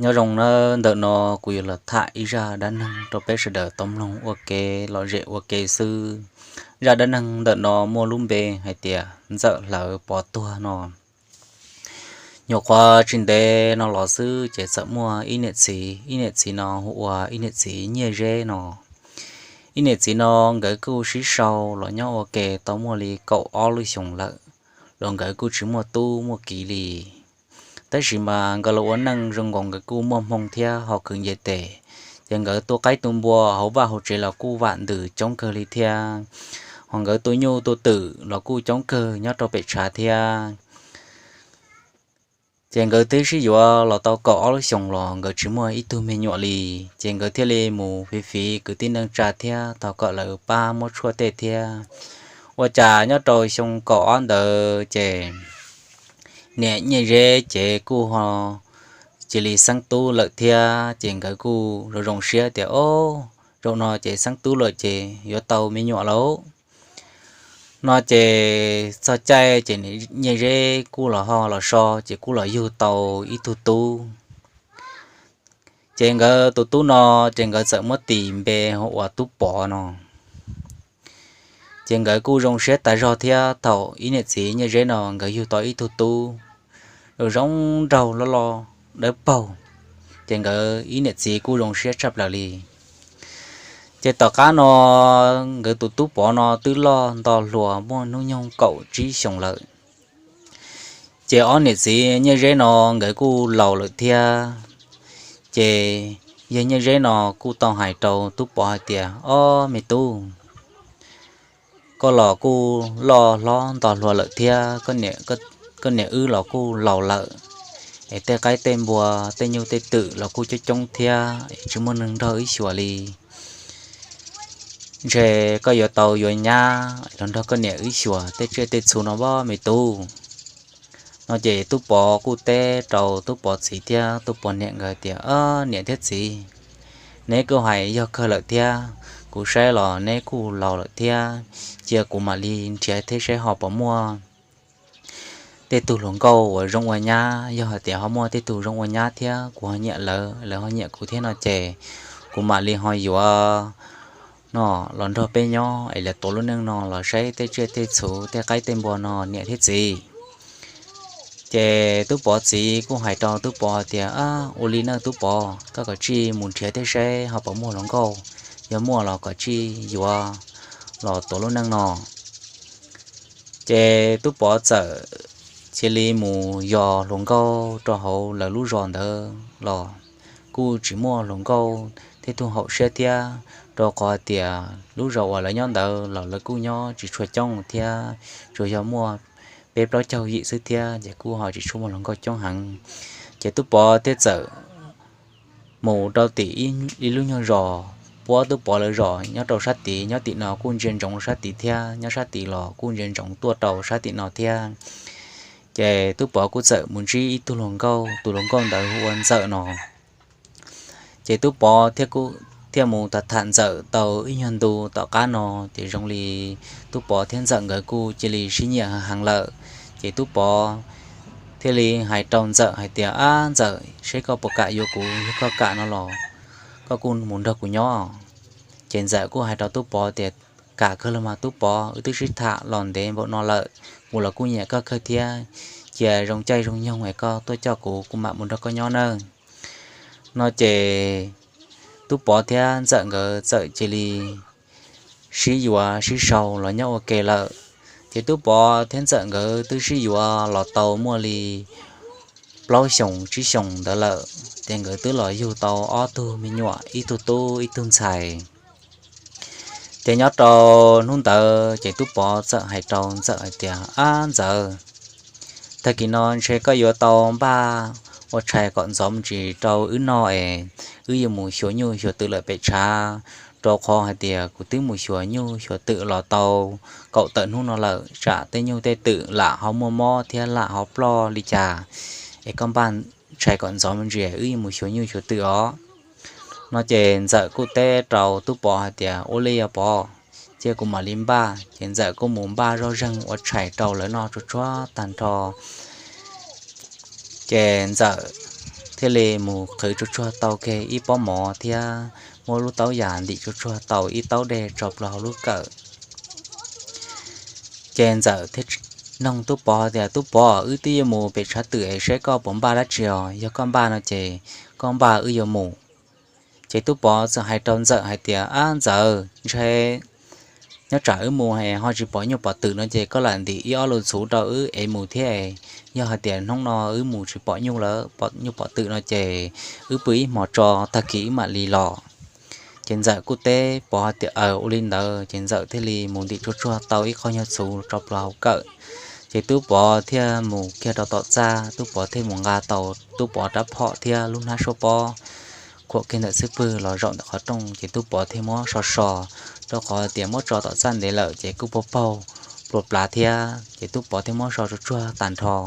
Nyob zoo nawb, ntawm no kuv yuav los tham ib zaj dab neeg rau peb sawv daws tau mloog ua kev lom zem ua ke xwb. Zaj dab neeg ntawm no muaj lub npe hais tias Ntxawm Hlawv Pov Tuag no. Nyuam qhuav tsis ntev no los xwb ces txawm muaj ib niam txiv, ib niam txiv no hu ua ib niam txiv Nyiaj Zeb no. Ib niam txiv no nkawd kuj sib sau los nyob ua ke tau muaj li kaum ob lub xyoos lawm, los nkawd kuj tsis muaj tub muaj kiv li. Tab sis mas nkawd los ua neej zoo nkaus nkawd kuj muaj hmoo thiab ho khwv nce tes, ces nkawd tu qaib tu npua hauv vaj hauv tsev los kuj vam ntws coob kawg li thiab. Ho nkawd tu nyuj tu twm los kuj coob kawg nyob rau pem tshav thiab. Ces nkawd twb sib yuav los tau kaum ob lub xyoos los nkawd tsis muaj ib tug me nyuam li, ces nkawd thiaj li mus fiv fiv kwv tij neej tsa thiab thov kom lawv pab muab tshuaj tej thiab. Ua cas nyob rau xyoo kaum ob ntawd ces niam Nyiaj Zeb ces kuj ho cia li xeeb tub lawm thiab, ces nkawd kuj zoo zoo siab tias, Ob, zaum no ces xeeb tub lawm ces yuav tau me nyuam lauj. No ces txog caij ces niam Nyiaj Zeb kuj los ho los so ces kuj los yug tau ib tug tub. Ces nkawd tus tub no ces nkawd txawm muab tis npe hu ua Tub Pov no. Ces nkawd kuj zoo siab tas zog thiab thaum ib niam txiv Nyiaj Zeb no nkawd yug tau ib tug tub zoo zoo nraug loj loj dawb paug, ces nkawd ib niam txiv kuj zoo siab tshaj plaws li. Ces tom qab no nkawd tus Tub Pov no twb loj nto hluas muaj hnub nyoog kaum tsib xyoos lawm. Ces ob niam txiv Nyiaj Zeb no nkawd kuj laus lawm thiab. Ces yawg Nyiaj Zeb no kuj tau hais rau Tub Pov hais tias, Ob me tub, koj los kuj loj hlob nto hluas lawm thiab, koj niam wb los kuj laus lawm, es tej qaib tej npua, tej nyuj tej twm los kuj coob coob thiab, tsis muaj neeg nrog wb xyuas li. Ntshe koj yuav tau yuav nyab los nrog koj niam wb xyuas tej tsiaj tej txhu no pob me tub. No ces Tub Pov kuj teb rau Tub Pov txiv thiab Tub Pov niam nkawd tias, Ob niam thiab txiv, neb kuj hais yog kawg lawm thiab. Kuv saib los neb kuj laus lawm thiab, cia kuv mam li nrhiav thiab saib ho puas muaj tej tug hluas nkauj uas zoo ua nyab. Yog hais tias ho muaj tej tug zoo ua nyab thiab kuv ho nyiam lawv, lawv ho nyiam kuv thiab no ces kuv mam li ho yuav no los nrog peb nyob es lawv tuav lub neej no los saib tej tsiaj tej txhu tej qaib tej npua no niam thiab txiv. Ces Tub Pov txiv kuj hais rau Tub Pov tias, Ua li nawb Tub Pov, koj kom tsij mus nrhiav thiab saib ho puas muaj hluas nkauj, yog muaj los kom tsij yuav los tuav lub neej no. Ces Tub Pov txawm cia li mus yos hluas nkauj rau hauv lawv lub zos ntawd los kuj tsis muaj hluas nkauj tej tug haum siab thiab, rau qhov tias lub zos uas lawv nyob ntawd los lawv kuj nyob tsis tshua coob thiab, tsuas yog muaj peb plaub caug yim xwb thiab, ces kuj ho tsis tshua muaj hluas nkauj coob heev. Ces Tub Pov thiaj txawm mus rau tim ib lub nyuag zos, puab Tub Pov lawv zos nyob rau sab tid, nyob tim no kuj ntsia ntsoov sab tid thiab, nyob sab tid los kuj ntsia ntsoov tuaj rau sab tim no thiab. Ces Tub Pov kuj txawm mus ntsib ib tug hluas nkauj, tus hluas nkauj ntawd hu ua Ntxawm no. Ces Tub Pov thiaj mus tham tham Ntxawm tau ib nyuag ntu tom qab no, ces zoo li Tub Pov thiab Ntxawm nkawd kuj cia li sib nyiam heev lawm. Ces Tub Pov thiaj li hais rau Ntxawm hais tias, Ab Ntxawm, seb koj puas kam yuav kuv, yog koj kam no los koj kuj mus nrog kuv nyob. Ces Ntxawm kuj hais rau Tub Pov tias, Kam kawg los mas Tub Pov, wb twb sib tham los ntev npaum no lawm, kuv los kuj nyiam koj kawg thiab. Cia zoo caij zoo nyoog es koj tuaj coj kuv, kuv mam mus nrog koj nyob nawb. No ces Tub Pov thiab Ntxawm nkawd txawm cia li sib yuav sib sau los nyob ua ke lawm. Ces Tub Pov thiab Ntxawm nkawd twb sib yuav los tau muaj li plaub xyoos tsib xyoos ntawd lawm, ces nkawd twb los yug tau ob tug me nyuam, ib tug tub ib tug ntxhais. Ces nyob rau hnub ntawd ces Tub Pov txawm hais rau Ntxawm hais tias, Ab Ntxawm, tag kis no ntshe koj yuav tau npaj ua tshais kom ntxov me ntsis rau wb noj es wb yuav mus xyuas nyuj xyuas twm lawm pem tshav, rau qhov hais tias kuv twb mus xyuas nyuj xyuas twm los tau kaum tawm hnub no lawm, tsam tej nyuj tej twm lam ho muaj mob thiab lam ho ploj li cas, es koj npaj tshais kom ntxov me ntsis wb yuav mus xyuas nyuj xyuas twm os. No ces Ntxawm kuj teb rau Tub Pov hais tias, Ua li os Pov, cia kuv mam li npaj. Ces Ntxawm kuj mus npaj zoj zeeg ua tshais rau lawv noj tsuag tsuag tag nrho. Ces Ntxawm thiaj li mus qhwv tsuag tsuag tau kiag ib pob mov thiab muab lub taub yas ntim tsuag tsuag tau ib taub dej tso plhuav hauv lub kawm. Ces Ntxawm thiaj noog Tub Pov tias, Tub Pov, wb twb yuav mus pem tshav twm es saib koj puas npaj dab tsi os, yog koj npaj no ces koj npaj wb yuav mus. Ces Tub Pov txawm hais rau Ntxawm hais tias, Ab Ntxawm, ntshe nyob tsam wb mus es ho tsis pom nyuj pom twm no ces koj lam ntim ib ob lus txhuv rau wb es mus thiab. Yog hais tias hnub no wb mus tsis pom nyuj lawm, pom nyuj pom twm no ces wb pw ib hmos tso, tag kis wb mam li los. Ces Ntxawm kuj teb Pov hais tias, Aws, ua li ntawd. Ces Ntxawm thiaj li mus ntim tsuag tsuag tau ib qho nyuag txhuv tso plhuav hauv kawm. Ces Tub Pov thiaj mus kiag rau tom txaj, Tub Pov thiaj mus nqa tau Tub Pov rab phom thiab lub hnab suab pob khuam kiag ntawm xub pwg los zaum ntawm qhov rooj. Ces Tub Pov thiaj muab so so, rau qhov tias muab tso tom txaj ntev lawm ces kuj paug paug plua plav thiab. Ces Tub Pov thiaj muab so tsuag tsuag tag nrho.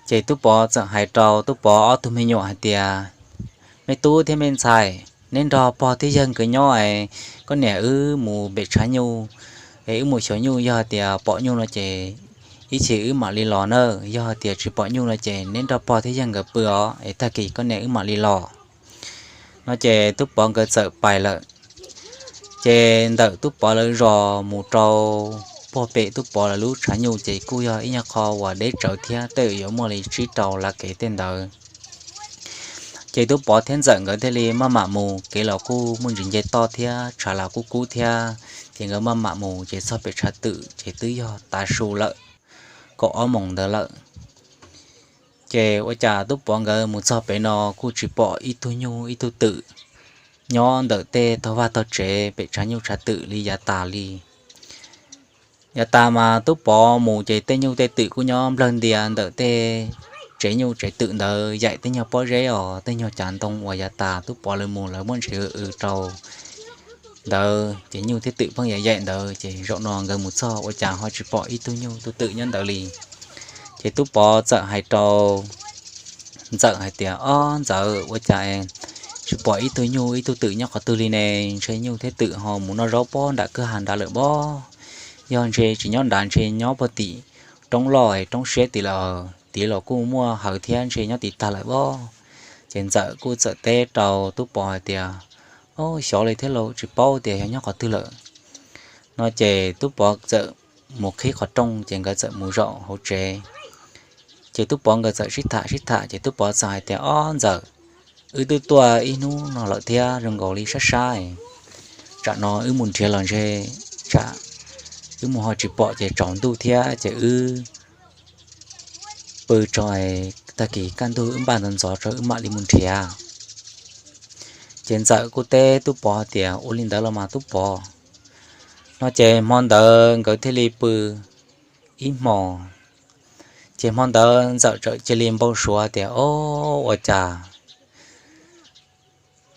Ces Tub Pov txawm hais rau Tub Pov ob tug me nyuam hais tias, Me tub thiab me ntxhais, neb nrog pog thiab yawg nkawd nyob es koj niam wb mus pem tshav nyuj es wb mus xyuas nyuj, yog hais tias pom nyuj no ces ib chim wb mam li los na, yog hais tias tsis pom nyuj no ces neb nrog pog thiab yawg nkawd pw os es tag kis koj niam wb mam li los. No ces Tub Pov nkawd txawm pais lawm. Ces ntawm Tub Pov lawv zos mus rau puag pem Tub Pov lawv lub tshav nyuj ces kuj yog ib nyuag qho uas deb tsawv thiab, tej zaum yuav muaj li tsib rau lab kev tej ntawd. Ces Tub Pov thiab Ntxawm nkawd thiaj li maj mam mus, kev los kuj muaj ntsis nce toj thiab tshav los kuj kub thiab. Ces nkawd maj mam mus ces txog pem tshav twm ces twb yog tav su lawm, kaum ob moos ntawd lawm. Ces ua cas Tub Pov nkawd mus txog pem no kuj tsis pom ib tug nyuj ib tug twm nyob ntawm tej tog vaj tog tsev pem tshav nyuj tshav twm li yav tas li. Yav tas mas Tub Pov mus ces tej nyuj tej twm kuj nyob nplawg ntia ntawm tej tsev nyuj tsev twm ntawd, yaim tej nyuag pob zeb os, tej nyuag cav ntoo uas yav tas Tub Pov lawv mus lawv muab ntsev w rau ntawd ces nyuj thiab twm pheej yaim yaim ntawd. Ces zaum no nkawd mus txog ua cas ho tsis pom ib tug nyuj tug twm nyob ntawd li. Ces Tub Pov txawm hais rau Ntxawm hais tias, Ob Ntxawm, ua cas tsis pom ib tug nyuj ib tug twm nyob qhov twg li ne? Ntshe nyuj thiab twm ho mus noj zaub pob nram kwj ha nrad lawm pob. Yog ntshe tsis nyob nrad, ntshe nyob puag tim roob loj roob siab tim lawm, tim los kuj muaj hawv thiab, ntshe nyob tim tag lawm pob. Ces Ntxawm kuj txawm teb rau Tub Pov hais tias, Ob, xyov li thiab lauj, tsis paub tias yog nyob qhov twg lawm. No ces Tub Pov txawm mus qhib qhov rooj ces nkawd txawm mus zaum hauv tsev. Ces Tub Pov nkawd txawm sib tham sib tham ces Tub Pov txawm hais tias, Ob Ntxawm, wb twb tuaj ib hnub no lawm thiab, zoo nkaus li sab sab, tsam no wb mus nrhiav los ntshe tsam wb mus ho tsis pom ces tsaus ntuj thiab ces wb pw tso, tag kis kaj ntug wb npaj ntxov ntxov tso wb mam li mus nrhiav. Ces Ntxawm kuj teb Tub Pov tias, Ua li ntawd los mas Tub Pov. No ces hmo ntawd nkawd thiaj li pw ib hmos. Ces hmo ntawd Ntxawm txawm cia li npau suav tias, Ob, ua cas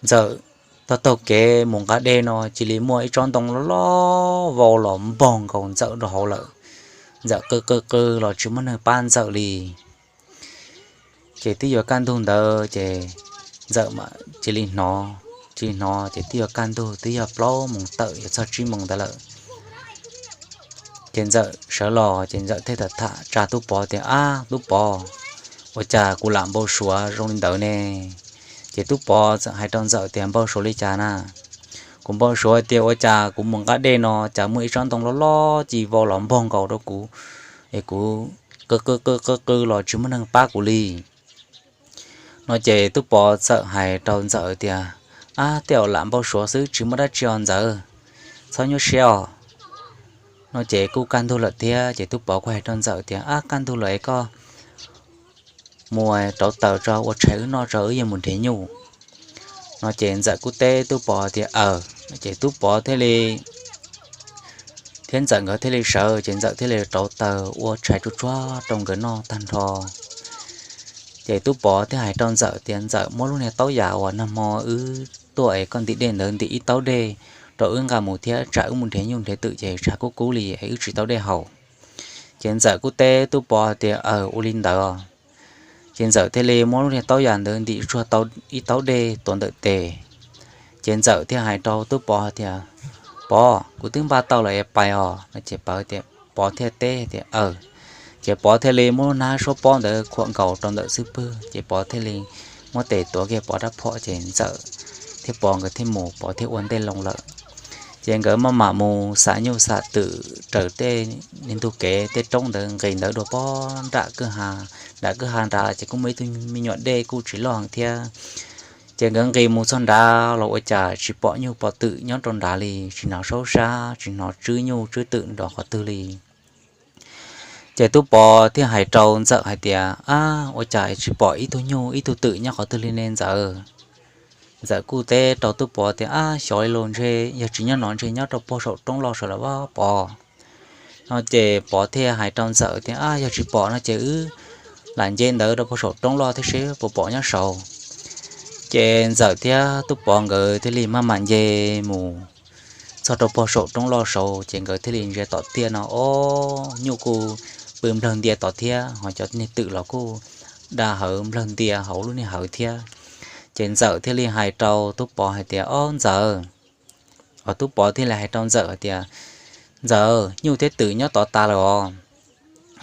Ntxawm taug taug kev mus nqa dej no cia li muaj ib tsob ntoo loj loj vau los npog nkaus Ntxawm rau hauv lawm. Ntxawm qw qw qw los tsis muaj neeg pab Ntxawm li. Ces twb yuav kaj ntug ntawd ces Ntxawm mam cia li hnov, cia li hnov ces twb yuav kaj ntug, twb yog plaub moos tawm yuav txog tsib moos ntawd lawm. Ces Ntxawm sawv los ces Ntxawm thiaj tham tham tsa Tub Pov tias, Ab Tub Pov, ua cas kuv lam npau suav zoo li ntawd ne? Ces Tub Pov txawm hais rau Ntxawm tias, Npau suav li cas na? Kuv npau suav tias ua cas kuv mus nqa dej no cas muaj ib tsob ntoo loj loj ci vau los npog nkaus rau kuv, es kuv qw qw qw qw qw los tsis muaj neeg pab kuv li. No ces Tub Pov txawm hais rau Ntxawm tias, Ab, tej zaum lam npau suav xwb tsis muaj dab tsi os Ntxawm, txhob nyuaj siab os. No ces kuj kaj ntug lawm thiab ces Tub Pov kuj hais rau Ntxawm tias, Ab, kaj ntug lawm es koj mus rauv taws tso ua tshais wb noj tso wb yuav mus nrhiav nyuj. No ces Ntxawm kuj teb Tub Pov tias, Aws. Ces Tub Pov thiaj li thiab Ntxawm nkawd thiaj li sawv ces Ntxawm thiaj li rauv taws ua tshais tsuag tsuag rau nkawd noj tag nrho. Ces Tub Pov thiaj hais rau Ntxawm tias, Ntxawm, muab lub niag taub yas uas nag hmo wb tuaj es koj ntim dej ntawd ntim ib taub dej rau wb nqa mus thiab tsam wb mus nrhiav nyuj nrhiav twm ces tshav kub kub li es wb tsis tau dej haus. Ces Ntxawm kuj teb Tub Pov tias, Aws, ua li ntawd. Ces Ntxawm thiaj li muab lub niag taub yas ntawd ntim tsuag tau ib taub dej tuav ntawm tes. Ces Ntxawm thiaj hais rau Tub Pov tias, Pov, kuv twb npaj tau lawm es pais os. No ces Pov thiaj teb tias, Aws. Ces Pov thiaj li muab lub hnab suab pob ntawd khuam nkaus rau ntawm xub pwg, ces Pov thiaj li muab tes tuav kiag Pov rab phom, ces Ntxawm thiab Pov nkawd thiaj mus, Pov thiaj ua ntej loo lawm. Ces nkawd maj mam mus xam nyuj xam twm raws tej niag ntug kev tej roob ntawd nqis ntawd dua pob nram kwj ha. Nram kwj ha nrad ces kuj muaj ib tug me nyuam dej kuj tsis loj heev thiab. Ces nkawd nqis mus txog nrad los ua cas tsis pom nyuj pom twm nyob rau nrad li, tsis hnov saub sab, tsis hnov tswb nyuj tswb twm nrov qhov twg li. Ces Tub Pov thiaj hais rau Ntxawm hais tias, Ab, ua cas tsis pom ib tug nyuj ib tug twm nyob qhov twg li ne Ntxawm? Ntxawm kuj teb rau Tub Pov tias, Ab, xyov li los ntshe yog tsis nyob no ntshe nyob rau pog saum roob loj saud lawm Pov. No ces Pov thiaj hais rau Ntxawm tias, Ab, yog tsis pom no ces wb lam nce ntawd rau pog saum roob loj thiab seb puas pom nyob saud. Ces Ntxawm thiab Tub Pov nkawd thiaj li maj mam nce mus txog rau pog saum roob loj saud, ces nkawd thiaj li ntsia tom tiaj no, ob, nyuj kuj pw nplawg ntia tod thiab, ho cov niag twm los kuj da hawv nplawg ntia hauv lub niag hawv thiab. Ces Ntxawm thiaj li hais rau Tub Pov hais tias, Ob Ntxawm, os, Tub Pov thiaj li hais rau Ntxawm hais tias, Ntxawm, nyuj thiab twm nyob tod tas lawm os.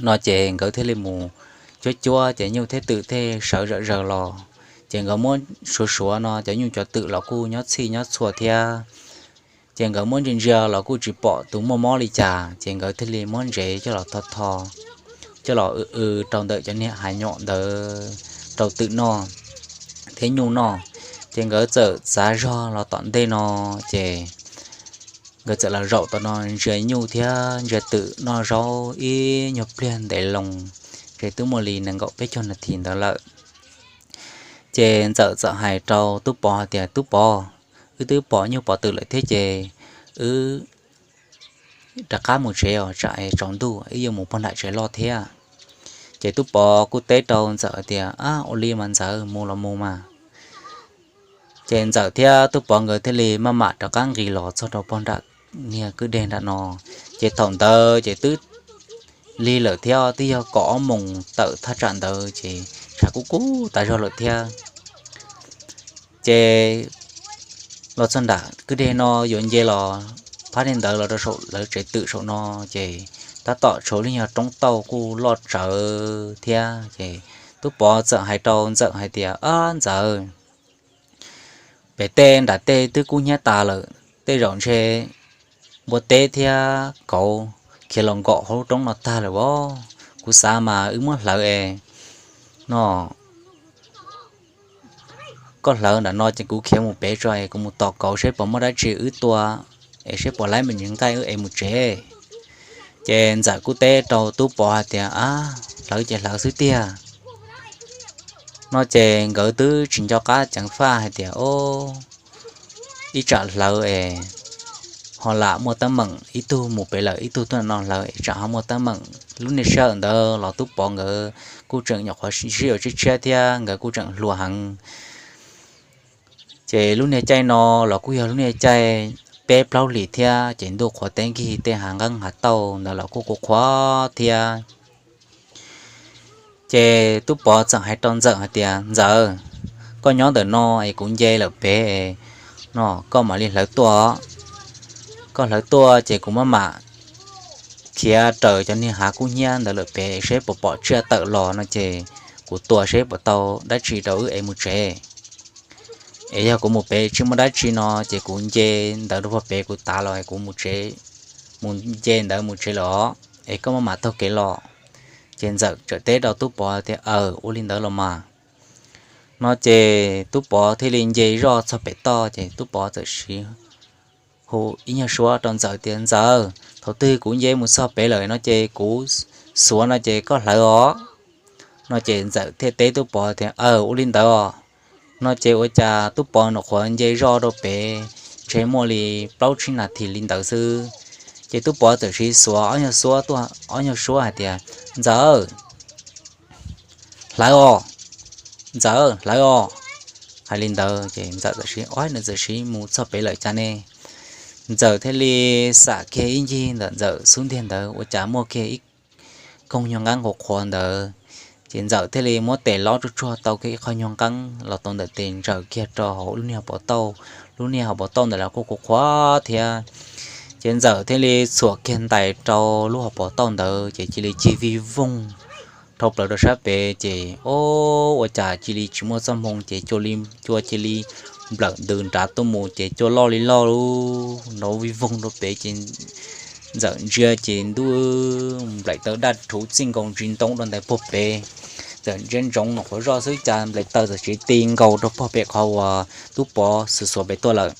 No ces nkawd thiaj li mus cuab cuab ces nyuj thiab twm thiaj sawv zam zaws los. Ces nkawd muab suav suav no cov nyuj cov twm los kuj nyob txhij nyob txhua thiab. Ces nkawd muab ntsia ntsia los kuj tsis pom tus muaj mob li cas, ces nkawd thiaj li muab ntsev coj los tho tho, coj los w w rau ntawm cov niag hav nyom ntawd rau twm noj thiab nyuj noj. Ces nkawd txawm txav zog los tom ntej no, ces nkawd txawm los zaum tom no ntsia nyuj thiab ntsia twm noj zaub ib nyuag pliag ntev loo, ces twb muaj li nees nkaum peb caug nas this ntawd lawm. Ces Ntxawm txawm hais rau Tub Pov hais tias, Tub Pov, wb twb pom nyuj pom twm lawm thiab ces wb rov qab mus tsev os, tsam tsaus ntuj wb yuav mus pog nram tsev loj thiab. Ces Tub Pov kuj teb rau Ntxawm hais tias, Ab, ua li mas Ntxawm, mus los mus mas. Ces Ntxawm thiab Tub Pov nkawd thiaj li maj mam rov qab nqis los txog rau pog nram niag kwj deg nram no. Ces thaum ntawd ces twb lig lawm thiab, twb yog kaum ob moos tawm thaj tsam ntawd ces tshav kuj kub tas zog lawm thiab. Ces los txog nram kwj deg no yuav nce los phab dej ntawd los rau saum lawv tsev twm saum no, ces tab tom tshuav lub nyuag roob tauj kuj loj tsawv thiab. Ces Tub Pov txawm hais rau Ntxawm hais tias, Ab Ntxawm, pem tej nram tej twb kub hnyiab tas lawm, tej zaum ntshe npua teb thiab kauv khiav los nkaum hauv lub roob no tag lawm os. Kuv xav mas wb muab hlawv es no koj hlawv nram no ces kuv khiav mus pem tso es kuv mus tos kauv seb puas muaj dab tsi wb tua, es seb puas laib me ntsis nqaij wb ev mus tsev. Ces Ntxawm kuj teb rau Tub Pov hais tias, Ab, hlawv ces hlawv xwb tiag. No ces nkawd twb tsis nco qab ceev faj hais tias, Ob, ib tsam hlawv es ho lam muaj teeb meem, ib tug mus pem lawm ib tug tuaj no hlawv es tsam ho muaj teeb meem. Lub niag sij hawm ntawd los Tub Pov nkawd kuj tseem nyuam qhuav sib yuav tshiab tshiab thiab nkawd kuj tseem hluas heev. Ces lub niag caij no los kuj yog lub niag caij peb plaub hlis thiab, ces ntuj qhuav teb nkig, tej hav nqeeb hav tauj ntawd los kuj qhuav qhuav thiab. Ces Tub Pov txawm hais rau Ntxawm hais tias, Ntxawm, koj nyob ntawm no es kuv nce lawm pem no, koj mam li hlawv tuaj. Koj hlawv tuaj ces kuv maj mam khiav raws cov niag hav kub hnyiab ntawd lawm pem seb puas pom tsiaj tawm los no ces kuv tua seb puas tau dab tsi rau wb ev mus tsev. Es yog kuv mus pem tsis muaj dab tsi no ces kuv nce ntawd rau pem kuv tav los kuv mus tsev, mus nce ntawd mus tsev lawm os, es koj maj mam taug kev los. Ces Ntxawm txawm teb rau Tub Pov tias, Aws, ua li ntawd los mas. No ces Tub Pov thiaj li nce zoj txog pem toj, ces Tub Pov txawm siv hu ib nyuag suab rau Ntxawm tias, Ntxawm, thaum twg kuv nce mus txog pem lawm no ces kuv xuav no ces koj hlawv os. No ces Ntxawm thiaj teb Tub Pov tias, Aws, ua li ntawd os. No ces ua cas Tub Pov nyuam qhuav nce zoj rau pem ntshe muaj li plaub tsib nas this li ntawd xwb, ces Tub Pov txawm siv xuav ob nyuag suab tuaj, ob nyuag suab hais tias, Ntxawm, hlawv os, Ntxawm, hlawv os. Hais li ntawd ces Ntxawm txawm siv, ob, nws txawm siv mus txog pem lawm cas ne, Ntxawm thiaj li xam kiag ib ncig ntawm Ntxawm xub ntiag ntawd ua cas muaj kiag ib koog nyuag nqeeb qhuav qhuav ntawd. Ces Ntxawm thiaj li muab tes lob tsuag tsuag tau kiag ib qho nyuag nqeeb los tau ntawm tes ntsaws kiag rau hauv lub niag hauv paus tauj. Lub niag hauv paus tauj ntawd los kuj qhuav qhuav thiab. Ces Ntxawm thiaj li txhuam kiag ntais rau lub hauv paus tauj ntawd ces cia li cig vij voog dhau plaws rau sab pem ces o, ua cas cia li tsis muaj txoj hmoo ces cua cia li nplawm ntws nrad tuaj mus ces cua loj li loj lub nrov vij voog rau pem ces Ntxawm ntsia ces ntuj, nplaim taw daj rhuv txij nkaus ntsis ntoo rau ntawm puag pem. Ntxawm ntsia ntsoov nws qhuav zoj xwb cas nplaim taw txawm tsiv ti nkaus rau puag pem qhov uas Tub Pov xuas xuas pem tuaj lawm.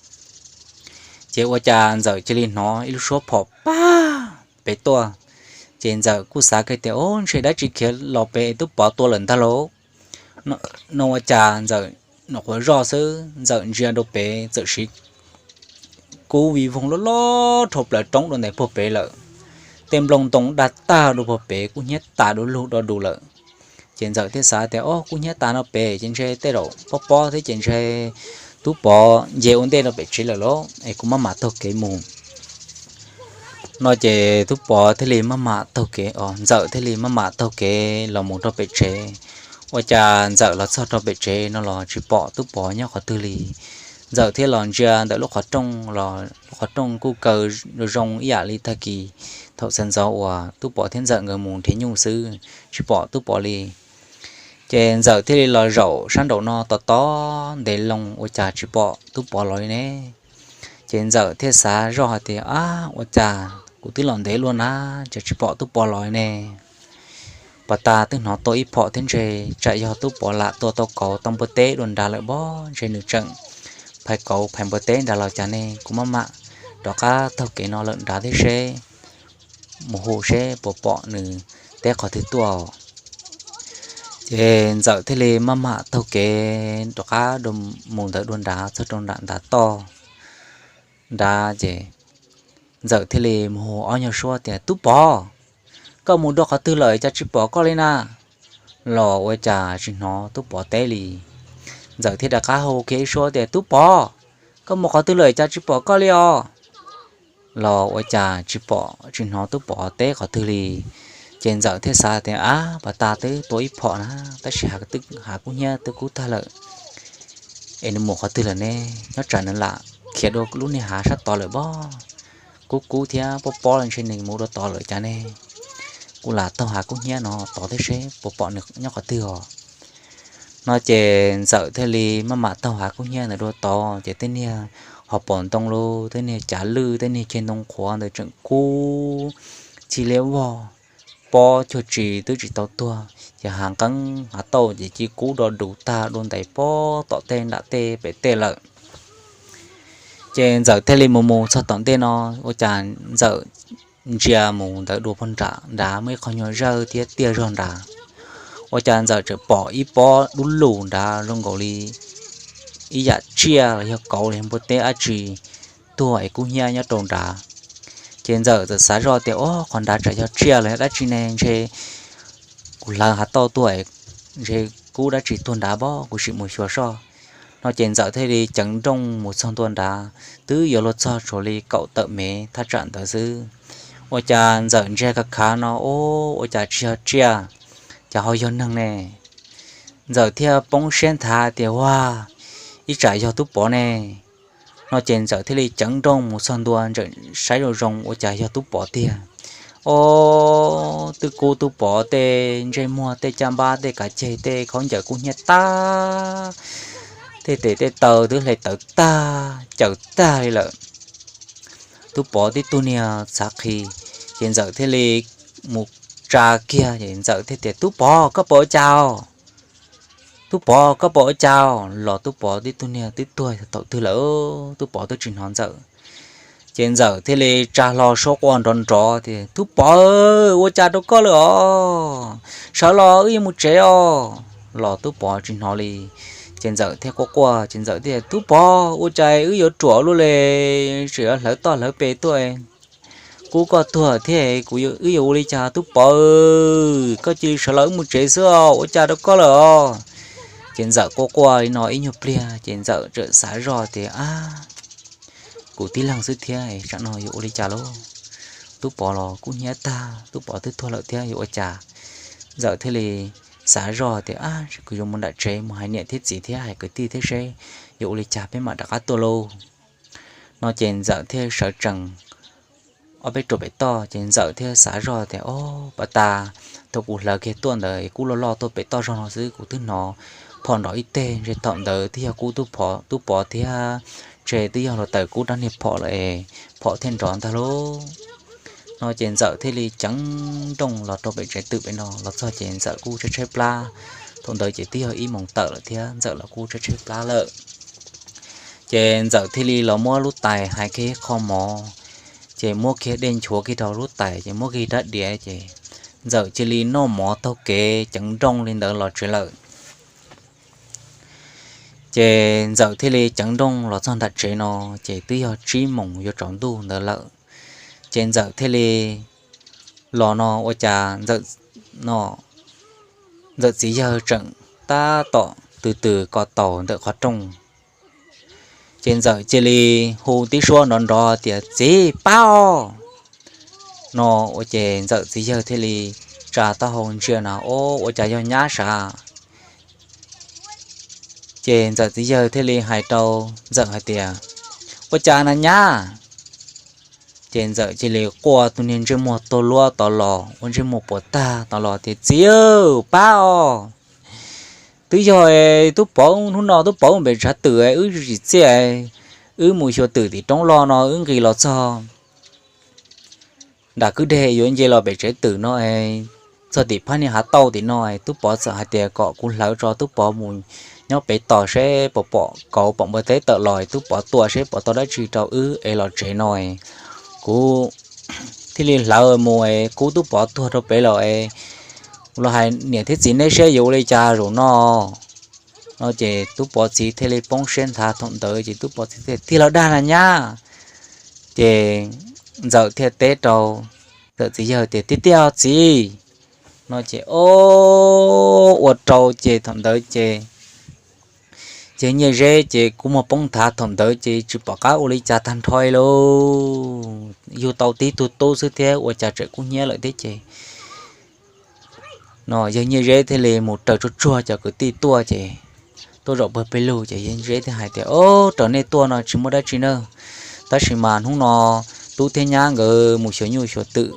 Ces ua cas Ntxawm cia li hnov ib lub suab phom pag pem tuaj. Ces Ntxawm kuj xav kiag tias, Ub, ntshe dab tsi khiav los pem Tub Pov tua lawm ntag lauj. No ua cas Ntxawm nws qhuav zoj xwb, Ntxawm ntsia rau pem txawm siv kub vij voog loj loj dhau plaws roob rau ntawm puag pem lawm. Tej nplooj ntoo daj tag rau puag pem, kub hnyiab tas du lug do dus lawm. Ces Ntxawm thiaj xav tias, Ob, kub hnyiab tas no pem ces ntshe tej zaum pob pob thiab ces ntshe Tub Pov nce ua ntej rau pem tsev lawm lauj, es kuv maj mam taug kev mus. No ces Tub Pov thiaj li maj mam taug kev, Ntxawm thiaj li maj mam taug kev los mus rau pem tsev. Ua cas Ntxawm los txog rau pem tsev no los tsis pom Tub Pov nyob qhov twg li. Ntxawm thiaj los ntsia ntawm lub qhov rooj los lub qhov rooj kuj kaw zoo ib yam li tag kis thaum sawv ntxov uas Tub Pov thiab Ntxawm nkawd mus nrhiav nyuj xwb, tsis pom Tub Pov li. Ces Ntxawm thiaj li los zaum sab nraum no tos tos ntev loo ua cas tsis pom Tub Pov los li ne. Ces Ntxawm thiaj xav zoj hais tias, Ab, ua cas kuv twb los ntev luaj na, cas tsis pom Tub Pov los li ne? Pas tas twb hnov tua ib phom thiab ntshe tsam yog Tub Pov lam tua tau kauv tau npua teb dua nrad lawm pob, ntshe nws tseem phais kauv phais npua teb nrad los cas ne. Kuv maj mam rov qab taug kev no lawm nrad thiab seb, mus hu seb puas pom nws teb qhov twg tuaj. Ces Ntxawm thiaj li maj mam taug kev rov qab mus ntawd dua nrad txog rau nram ntav toj nrad ces Ntxawm thiaj li mus hu ob nyuag suab tias, Tub Pov, koj mus dua qhov twg lawm cas tsis pom koj li na? Los ua cas tsis hnov Tub Pov teb li. Ntxawm thiaj rov qab hu kiag ib suab tias, Tub Pov, koj mus qhov twg lawm cas tsis pom koj li os? Los ua cas tsis pom tsis hnov Tub Pov teb qhov twg li. Ces Ntxawm thiaj xav tias, Ab, pas tas twb tua ib phom na, tab sis hav kub hnyiab twb kub tag lawm, es nws mus qhov twg lawm ne? Nyob tsam nws lam khiav dua lub niag hav sab tod lawm pob, kub kub thiab pob pob li, ntshe nws mus dua tod lawm cas ne. Kuv lam taug hav kub hnyiab no tod thiab seb puas pom nws nyob qhov twg os. No ces Ntxawm thiaj li maj mam taug hav kub hnyiab ntawd dua tod ces tej niag hauv paus ntoo los tej niag cav lwj tej niag ceg ntoo qhuav ntawd tseem kub txhij liab vog, pob cuag tsis twb tsis tau tuag, ces hav nqeeb hav tauj ces cia li kub do dus tag dua ntais pob tom tej nram tej pem tej lawm. Ces Ntxawm thiaj li mus mus txog tom ntej no, ua cas Ntxawm ntsia mus ntawd dua puag nram nrad muaj ib qho nyuag zawj thiab tiaj zog nrad. Ua cas Ntxawm tseem pom ib pob dub lug nrad zoo nkaus li ib yam tsiaj los yog kauv los yog npua teb dab tsi tuag es kub hnyiab nyob rau nrad. Ces Ntxawm txawm xav zoj tias, Ob, qhov nrad tsam yog tsiaj los yog dab tsi ne, ntshe kuv hlawv hav tauj tuaj es ntshe kub dab tsi tuag nrad pob, kuv sim mus xyuas soj. No ces Ntxawm thiaj li ceev nrooj mus txog ntua nrad, twb yuav luag txog tshuav li kaum tawm mev thaj tsam ntawd xwb. Ua cas Ntxawm ntsia khav khav no, Ob, ua cas tsis yog tsiaj, cas ho yog neeg ne? Ntxawm thiaj poob siab nthav tias, Ua, ib tsam yog Tub Pov ne. No ces Ntxawm thiaj li ceev nrooj mus txog ntua ntawm saib zoo zoo ua cas yog Tub Pov tiag. Ob, twb kub Tub Pov tej ntsej muag tej caj npab tej kav ceg tej khaub ncaws kub hnyiab tag, tej tes tej taw twb hle tawv tag caws tag li lawm. Tub Pov tib tug niag txhav qhi, ces Ntxawm thiaj li mus tsa kiag ces Ntxawm thiaj tias, Tub Pov, koj pom ua cas? Tub Pov, koj pom ua cas? Los Tub Pov tib tug niag twb tuag thaum twg lawm, Tub Pov twb tsis hnov Ntxawm. Ces Ntxawm thiaj li tsa hlo suab quaj nrov nrov tias, Tub Pov, ua cas rau koj lawm os? Sawv los wb yuav mus tsev os. Los Tub Pov tsis hnov li. Ces Ntxawm thiaj quaj quaj ces Ntxawm thiaj, Tub Pov, ua cas wb yuav ruam luaj li, tseem yuav hlawv toj hlawv pes tuaj, kub koj tuag thiab kuv, wb yuav ua li cas? Tub Pov, koj cia li sawv los wb mus tsev xwb os, ua cas rau koj lawm os? Ces Ntxawm quaj quaj li no ib nyuag pliag ces Ntxawm txawm xav zoj tias, Ab, kuv tib leeg xwb thiab, tsam no yuav ua li cas lauj? Tub Pov los kub hnyiab tag, Tub Pov twb tuag lawm thiab yuav ua cas? Ntxawm thiaj li xav zoj tias, Ab, kuv yuav mus nram tsev mus hais niam thiab txiv thiab hais kwv tij thiab seb yuav ua li cas peb mam rov qab tuaj lauj. No ces Ntxawm thiaj sawv tsees ob peb ruam pem toj. Ces Ntxawm thiaj xav zoj tias, Ob, pas tas thaum kuv hlawv kiag tuaj ntawd kuj loj loj tuaj pem toj zog no xwb, kuv twb hnov phom nrov ib teg, ntshe thaum ntawd twb yog kuv tub Pov thiab, ntshe twb yog los tawm kuv rab niag phom lawm es phom thiaj nrov ntag lauj. No ces Ntxawm thiaj li ceev nrooj los rau pem tsev twm pem no, los txog ces Ntxawm kuj tshaib tshaib plab. Thaum ntawd ces twb yog ib moos tawm lawm thiab, Ntxawm los kuj tshaib tshaib plab lawm. Ces Ntxawm thiaj li los muab lub tais hais kiag qho mov, ces muab kiag dej nchuav kiag rau lub tais, ces muab kiag rab diav, ces Ntxawm cia li noj mov taug kev ceev nrooj li ntawd los tsev lawm. Ces Ntxawm thiaj li ceev nrooj los txog nram tsev no, ces twb yog tsib moos yuav tsaus ntuj ntawd lawm. Ces Ntxawm thiaj li los no ua cas Ntxawm, no, Ntxawm txiv yawg tseem tab tom tws tws ko taus ntawm qhov rooj. Ces Ntxawm cia li hu tib suab nrov nrov tias, Txiv, pab os! No ua ces Ntxawm txiv yawg thiaj li tsa taub hau ntsia na, Ob, ua cas yog nyab sav? Ces Ntxawm txiv yawg thiaj li hais rau Ntxawm hais tias, Ua cas na nyab? Ces Ntxawm cia li quaj tus niag ntsej muag tuag luab tod los, ua ntsej muag puas tag tod los tias, Txiv, pab os! Twb yog tub Pov, hnub no tub Pov mus pem tshav twm, wb tsis txiaj, wb mus xyuas twm tim roob loj no, wb nqis los txog nram kwj deg yuav nce los pem tsev twm no, txog tim phab niag hav tauj tim no, tub Pov txawm hais tias kom kuv hlawv tso, tub Pov mus nyob pem tos seb puas pom kauv pom npua teb tawm los, tub Pov tua seb puas tau dab tsi rau wb es los tsev no. Kuv thiaj li hlawv mus, kuv tub Pov tuag rau pem lawm, los hais niam thiab txiv neb seb yuav ua li cas zaum no. No ces tub Pov txiv thiaj li poob siab nthav thaum ntawd, ces tub Pov txiv thiaj tias, Tiag los dag na nyab? Ces Ntxawm thiaj teb rau Ntxawm txiv yawg tias, Tiag tiag txiv. No ces, o, ua rau ces thaum ntawd ces, ces Nyiaj Zeb ces kua muag poob nthav thaum ntawd ces tsis pom qab ua li cas tag nrho li lauj. Yug tau tib tug tub xwb thiab ua cas tseem kub hnyiab lawm thiab ces, no yawg Nyiaj Zeb thiaj li mus raws tsuag tsuag cov kwv tij tuaj ces, tuaj zaum pawg pes lug ces yawg Nyiaj Zeb thiaj hais tias, Ob, raws nej tuaj no tsis muaj dab tsi na, tab sis mas hnub no tub thiab nyab nkawd mus xyuas nyuj xyuas twm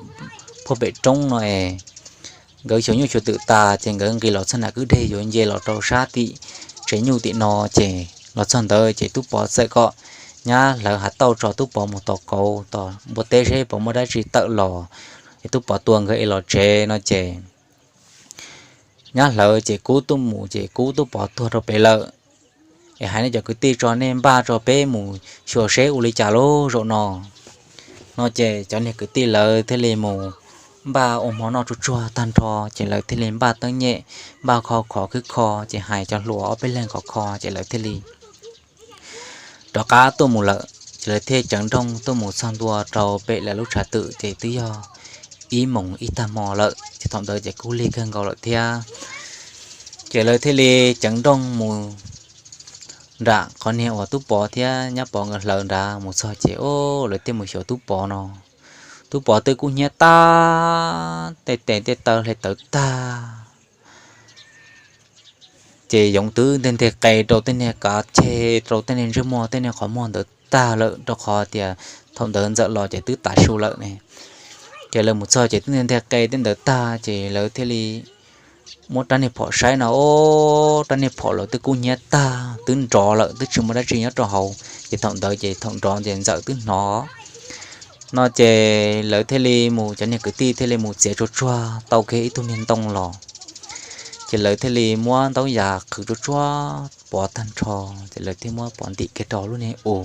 puag pem roob no es, nkawd xyuas nyuj xyuas twm tas ces nkawd nqis los txog nram kwj deg yuav nce los rau sab tim tsev nyuj tim no, ces los txog ntawd ces tub Pov txawm kom nyab hlawv hav tauj tso, tub Pov mus tos kauv tos npua teb seb puas muaj dab tsi tawm los, es tub Pov tua nkawd es los tsev no ces nyab hlawv ces kub tub mus ces kub tub Pov tuag rau pem lawm. Es hais nej cov kwv tij tso, nej npaj tso peb mus xyuas seb ua li cas lauj zaum no. No ces cov niag kwv tij lawv thiaj li mus npaj ua hmo noj tsuag tsuag tag nrho ces lawv thiaj li npaj teeb nyem, npaj kho khov khwb kho, ces hais cov hluas ob peb leeg khov kho ces lawv thiaj li rov qab tuaj mus lawm. Ces lawv thiaj ceev nrooj tuaj mus txog ntua rau pem lawv lub tshav twm ces twb yog ib moos ib tag hmo lawm, ces thaum ntawd ces kuj lig kawg nkaus lawm thiab. Ces lawv thiaj li ceev nrooj mus nram qhov niag uas tub Pov thiab nyab Pov nkawd hlawv nrad mus txog ces, o, lawv thiaj mus xyuas tub Pov no. Tub Pov twb kub hnyiab tag, tej tes tej taw hle tawv tag, ces yoov twb nteg nteg qe rau tej niag kav ceg, rau tej niag ntsej muag, tej niag qhov muag ntawd tag lawm, rau qhov tias thaum ntawd Ntxawm los ces twb tav su lawm ne. Ces lawv mus txog ces twb nteg nteg qe tej ntawd tag ces lawv thiaj li muab rab niag phom saib no, o, rab niag phom los twb kub hnyiab tag, twb nrov lawm, twb tsis muaj dab tsi nyob rau hauv. Ces thaum ntawd ces thaum nrov ces Ntxawm twb hnov no ces lawv thiaj li mus, cov niag kwv tij thiaj li mus txiav tsuag tsuag tau kiag ib tug niag ntoo los. Ces lawv thiaj li muab ntaub yas qhwv tsuag tsuag Pov tag nrho, ces lawv thiaj muab Pov ntim kiag rau lub niag u.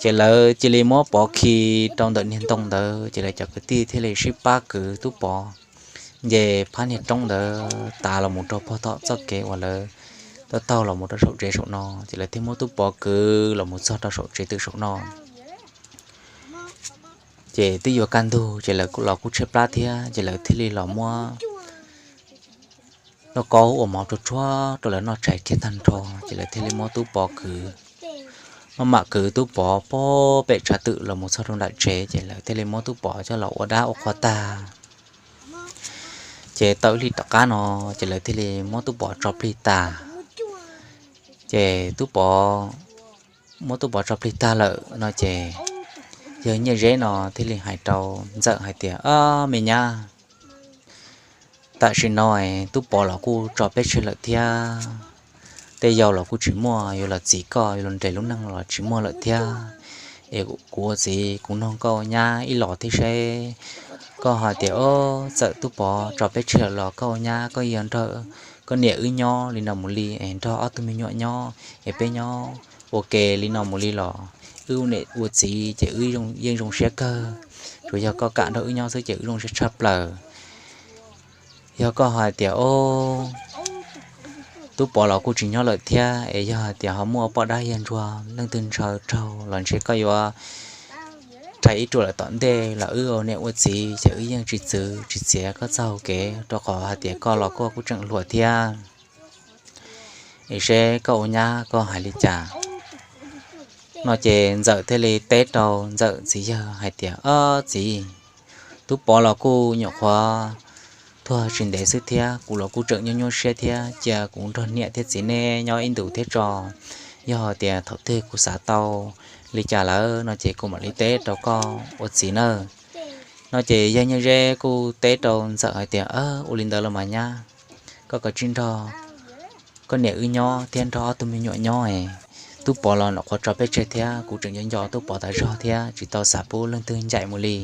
Ces lawv cia li muab Pov khi rau ntawm niag ntoo ntawd, ces lawv cov kwv tij thiaj li sib pab kwv tub Pov nce phab niag roob ntawd tav los mus rau pog tom txoj kev uas lawv taug taug los mus rau saum tsev saum no, ces lawv thiaj muab tub Pov kwv los mus txog rau saum tsev twm saum no. Ces twb yuav kaj ntug ces lawv los kuj tshaib plab thiab, ces lawv thiaj li los muab lauj kaub ua mov tsuag tsuag rau lawv noj tshais kiag tag nrho, ces lawv thiaj li muab tub Pov kwv, muab mam kwv tub Pov pem tshav twm los mus txog rau nram tsev, ces lawv thiaj li muab tub Pov coj los ua dab ua qhua tag. Ces tau ib hlis tom qab no, ces lawv thiaj li muab tub Pov tso plig tas. Ces tub Pov, muab tub Pov tso plig tag lawm no ces yawg Nyiaj Zeb no thiaj li hais rau Ntxawm hais tias, Ob, me nyab, tam sim no tub Pov los kuj tso peb tseg lawm thiab, tej yau los kuj tsis muaj, yuav los txis koj yuav los nres lub neej los tsis muaj lawm thiab. Es kuv ua txiv kuv nug koj nyab ib los thiab seb, koj hais tias, Ob, txawm tub Pov tso peb tseg lawm los koj ua nyab koj yog nrog koj niam wb nyob li no mus li es nrog ob tug me nyuam nyob es peb nyob ua ke li no mus li los wb ua niam ua txiv ces wb yeej zoo siab kawg. Tsuas yog koj kam nrog wb nyob xwb ces wb zoo siab tshaj plaws. Yog koj hais tias, Ob, tub Pov los kuj tsis nyob lawm thiab es yog hais tias ho muaj poj dab yawg ntsuag leej twg ntshaw raug los ntshe koj yuav rhais ib ruam lawm tom ntej los wb ua niam ua txiv ces wb yeej tsis txwv tsis txiav koj txoj hau kev rau qhov hais tias koj los koj kuj tseem hluas thiab. Es seb koj ua nyab koj hais li cas? No ces Ntxawm thiaj li teb rau Ntxawm txiv yawg hais tias, Ob txiv, tub Pov los kuj nyuam qhuav tuag tsis ntev xwb thiab kuv los kuj tseem nyuaj nyuaj siab thiab cia kuv nrog niam thiab txiv nej nyob ib ntus thiab tso. Yog hais tias thaum twg kuv xav tau li cas lawm no ces kuv mam li teb rau koj ua txiv nawb. No ces yawg Nyiaj Zeb kuj teb rau Ntxawm hais tias, Ua li ntawd los mas nyab, koj kav tsij nrog koj niam wb nyob thiab nrog ob tug me nyuam nyob es tub Pov los nyuam qhuav tso peb tseg thiab kuv tseem nco nco tub Pov tas zog thiab tsis tau xav pub leej twg ncaim mus li.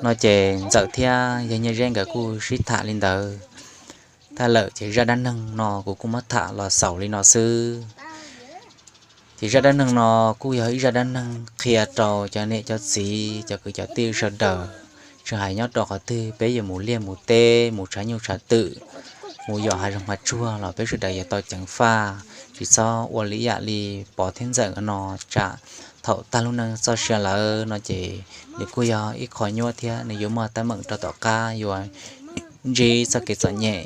No ces Ntxawm thiab yawg Nyiaj Zeb nkawd kuj sib tham li ntawd tag lawm ces zaj dab neeg no kuv kuj muab tham los xaus li no xwb. Ces zaj dab neeg no kuj yog ib zaj dab neeg qhia rau cov niam cov txiv cov kwv cov tij sawv daws, tsis hais nyob rau qhov twg peb yuav mus liaj mus teb mus tshav nyuj tshav twm, mus yos hav zoov hav tsuag los peb sawv daws yuav tau ceev faj, tsis txhob ua li yam li Pov thiab Ntxawm no, tsam thaum tag lub neej txoj sia lawm no ces nws kuj yog ib qho nyuaj thiab nws yuav muaj teeb meem rau tom qab yuav ntsib txoj kev txom nyem.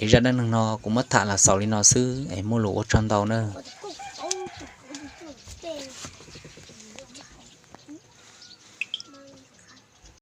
Es zaj dab neeg no kuv muab tham los xaus li no xwb es muaj lus ua tsaug ntau nawb.